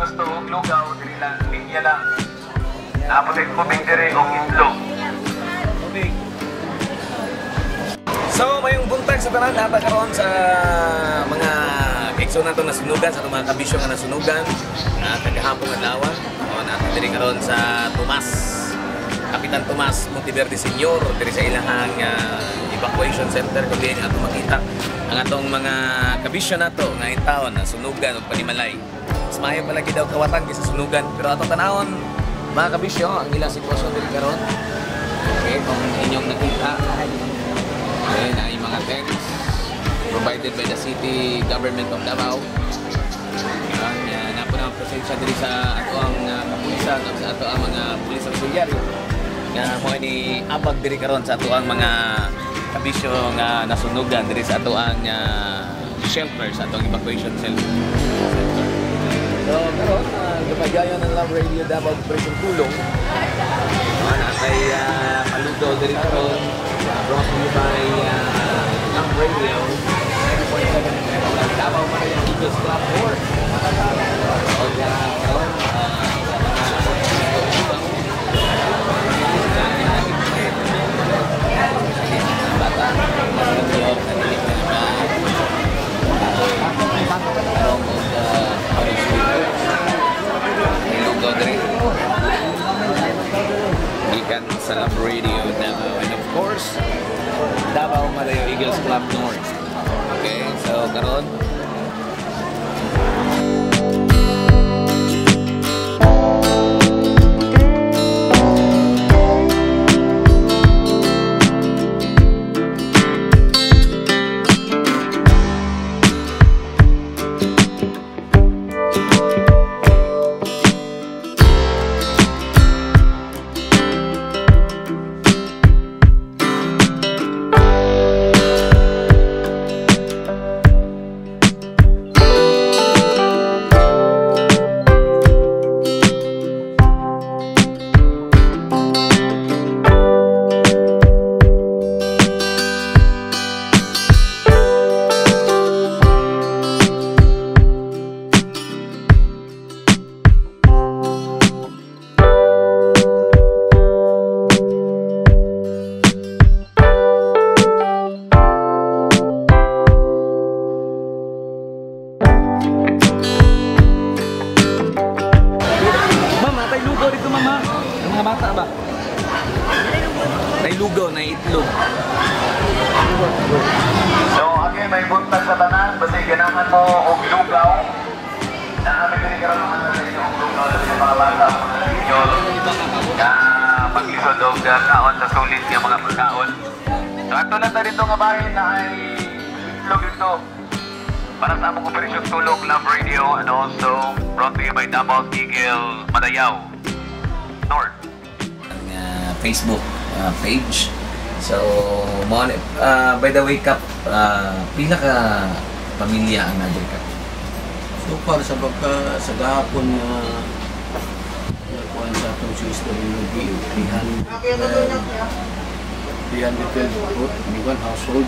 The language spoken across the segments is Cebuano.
gusto og lugaw, diri lang, linya lang. Napatay tubig diri og itlog. Tubig. So, mayong buntag sa tanan nata karon sa mga kaigsoon nato nasunugan, sa atong mga kabisyo nga nasunugan, na kagahapon adlaw. O nata diri karon sa Tomas, Kapitan Tomas Monteverde Senior, diri sa ilahang evacuation center kung diin ato makita ang atong mga kabisyo nato nga intawon nasunugan og panimalay. Mas maayo palagi daw kawatan kaysa sunugan, pero atong tanawon mga kabisyo ang ilang sitwasyon diri karon. Okay, kung inyong nakita, ayan ay mga tents provided by the city government of Davao. Ang napo na ang presensya diri sa ato ang kapulisan ug sa ato ang mga pulis auxiliary nga mo ni abag diri karon sa ato ang mga kabisyo nga nasunugan diri sa ato ang shelter, sa atong evacuation center. So karon gapagayon ang Love Radio Davao Operation Tulong. Natay palugaw diri karon. Brought to you by Love Radio 90.7 FM Davao Marayan Eagles Club 4. O karon sa mga bata senior na dili na karong og lugaw diri gikan sa Love Radio Davao and of course Davao Malayo Eagles Club North. Okay, so karon lugaw na itlog. So again, may buntag sa tanan, basta ganahan mo og lugaw. Naami diri karon mga sa inyo og lugaw sa mga bata, mga senior na paglisod og kaon sa sulit nga mga pagkaon. So ato lang ta dito nga bahin na ay itlog dito para sa among Operasyon Tulong Love Radio and also brought to you by Davao Eagle Madayaw North. Ang Facebook page. So, by the way, Kap, pila ka pamilya ang nadiri, Kap? So far, sa pagka sa gahapon nga nakuhan sa atong CSWD, 312 household.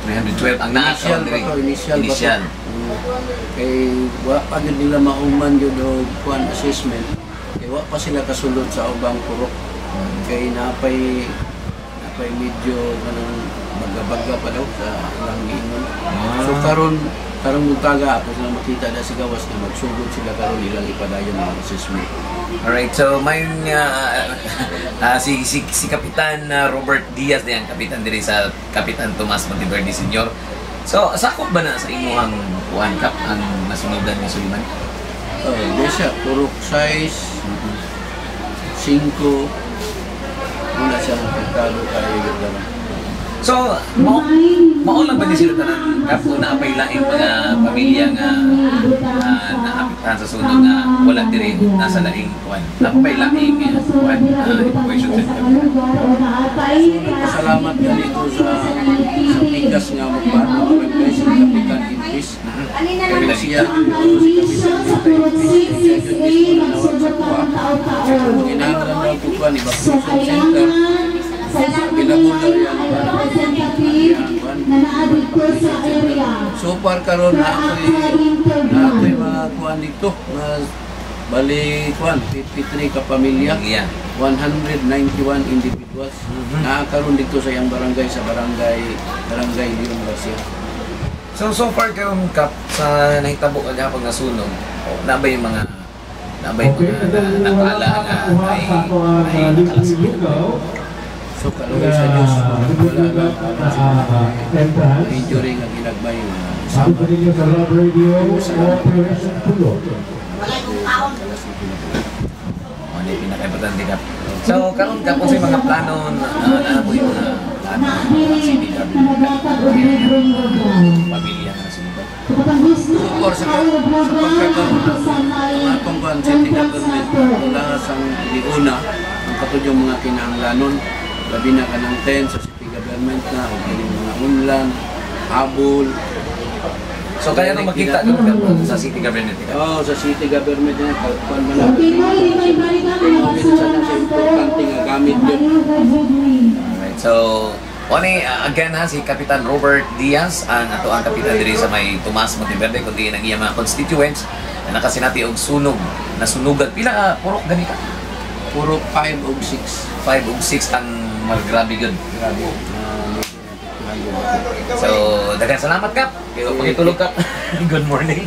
312 ang naa Initial ba to? Initial ba to? Initial. Kay wa pa gyud nila mahuman gyud og kuan assessment. Kay wa pa sila kasulod sa ubang purok. Kay napay medyo kanang baga-baga pa daw sa ilang giingon. So karon buntaga ako sila makita na sa gawas na magsugod sila karon ilang ipadayon ang assessment. Alright, so may si Kapitan Robert Diaz diyan, kapitan diri sa Kapitan Tomas Monteverde Senior. So sakop ba na sa imuhang kuan, Kap, ang nasunugan ni Suliman? Oh, di siya purok size 5 muna siya ang apektado kayo gud. So, mao lang ba ni sila tanan, Kap, o naapay laing mga pamilya nga naapektahan sa sunog nga wala diri nasa laing kuan? Naapay laing kuan evacuation center. Salamat ganito sa pikas nga magpaano barangay sa Kapitan Intis. Kapitan Siya si Kapitan Intis siya jud mismo nanawag sa kuha. Kinahanglan daw ko kuan evacuation center. Available daw yan. So far karon na ako'y mga kuan kuan dito nga bali kuan 53 ka pamilya. 191 individuals naa karon dito sa iyang barangay, sa barangay Leon Garcia. So, so far karon, Kap, sa nahitabo kagahapon nga sunog, na ba yung Okay, mga and then nakala wala nga pa ay sa ato ang ay libre nakalasing? lugaw. So kaluoy sa Dios, wala na Entrance. injury nga ginagmay nga Sabi sama. pa ninyo sa Love Radio, Operation Tulong. Ano yung pinaka-importante, Kap. So, karon, Kap, kung sa mga plano na na mo yung mga plano ng city government pamilya nga nasunugan? So far sa pagkakaroon ang atong kuan city government wala sang giuna ang katong mga kinahanglanon, labi na kanang tent sa city government na o kining mga unlan, habol. So, kaya nung makita karon, Kap, sa city government, Kap? Oh, sa city government na kuan man na sa na sa importante nga gamit yun. Alright, so, Oni, again ha, si Kapitan Robert Diaz, ang ato ang kapitan diri sa may Tomas Monteverde, kundi ang iyang mga constituents na nakasinati og sunog, nasunugan. Pila ka purok ganita? Puro 5 og 6. 5 ug 6 ang grabe gyud. Grabe na medyo naapektuhan yun. So, daghang salamat, Kap. Kayo pagitulog, Kap. Good morning.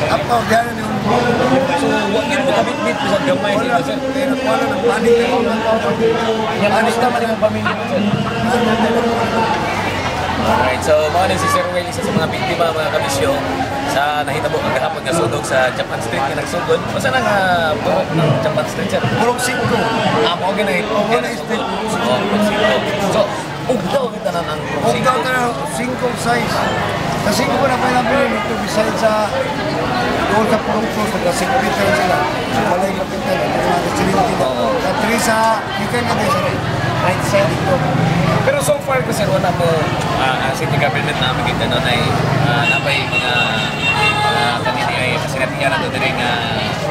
Up of yan yung So, wa gyud mo kabit-bit sa gamay wala, sir. pero wala ng panic na ako. Nya kamusta man imong pamilya mo, sir? Alright, so mao ni si Sir Will, isa sa mga biktima, mga kabisyo, sa nahitabo kagahapon nga sunog sa Japan Street nga nagsugod. Unsa na nga purok ng Japan Street, sir? Purok 5. Ah, mao gyud Mao na street. Oh, purok 5. So, ugdaw gyud tanan ang purok Ugdaw 5. na 5 size. Sa 5 na pa nabili dito beside sa doon sa Purok 2 sa St. Peter sila. Sa Balay Kapitan, ang mga residente na. Sa 3 sa, you can na sa right side dito. Pero so far kasi wala mo city government na maging gano'n ay napay mga kanini ay kasinatian na diri nga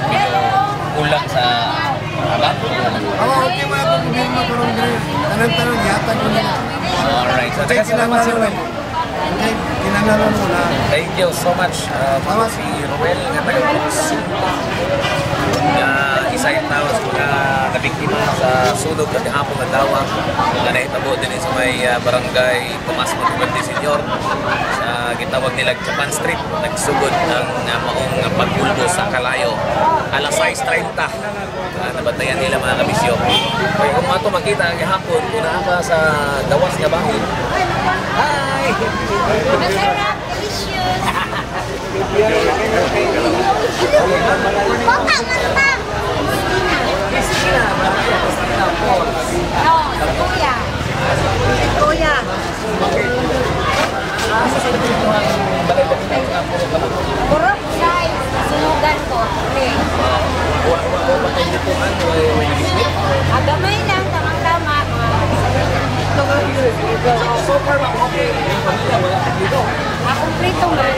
medyo kulang sa abat. Awa, okay man ako gobyerno karon diri. Tanan-tanan yatag ko nila. Alright. So, Okay, daghang salamat, Sir kinahanglan Ruel. mo. Okay, kinahanglan mo na. Thank you so much. Salamat. Si Ruel nga taga nga isa yung tao sa mga nabiktima sa sunog kagahapon adlaw nga nahitabo din sa may barangay Tomas Monteverde Senior sa gitawag nila Japan Street. Nagsugod ang maong pagpulbo sa kalayo alas 6:30. Nabantayan nila, mga kabisyo. Kaya kung ato makita ang gahapon kung naa ka sa gawas nga bahin. Hi! Masarap, delicious. Baka, manta. Christina, Maria Christina Paul. No, si Kuya. Si Kuya. Asa sa balay nga puro ka? Purok size, sunugan ko. Okay. Wa wa wa ba kayo dito ano ay may nabisbit? Agamay lang, tamang-tama. So far ma'am, okay. Yung pamilya wala pa dito. Ah, kumpleto man.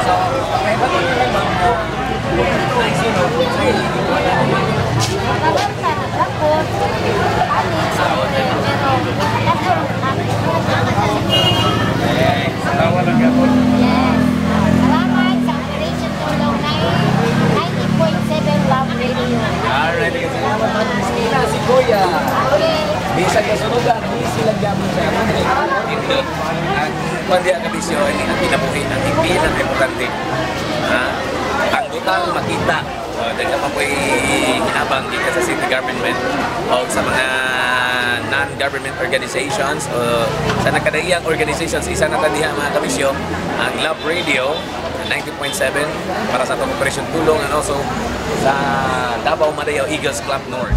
So, may ba kayo, ma'am? Naisunog, so wala naman. Mabanta, nagrakot. Panic, pero, Eh, tawa lang gapon. Yes. Salamat sa Operation Tulong 90.7 Love Radio. Alright, salamat, Ma'am Christina, si Kuya. Okay. Bisag kasunugan, busy lang gyapon siya. Indot. Ang kuan diha, kabisyo, ini ang kinabuhi, ang hindi lang importante. Ha? Ang butang makita. Uh, daghan pa po'y hinabang gikan sa city government o sa mga non-government organizations o sa nagkadaiyang organizations. Isa na ta diha, mga kabisyo, ang Love Radio 90.7 para sa atong Operation Tulong and also sa Davao Madayaw Eagles Club North.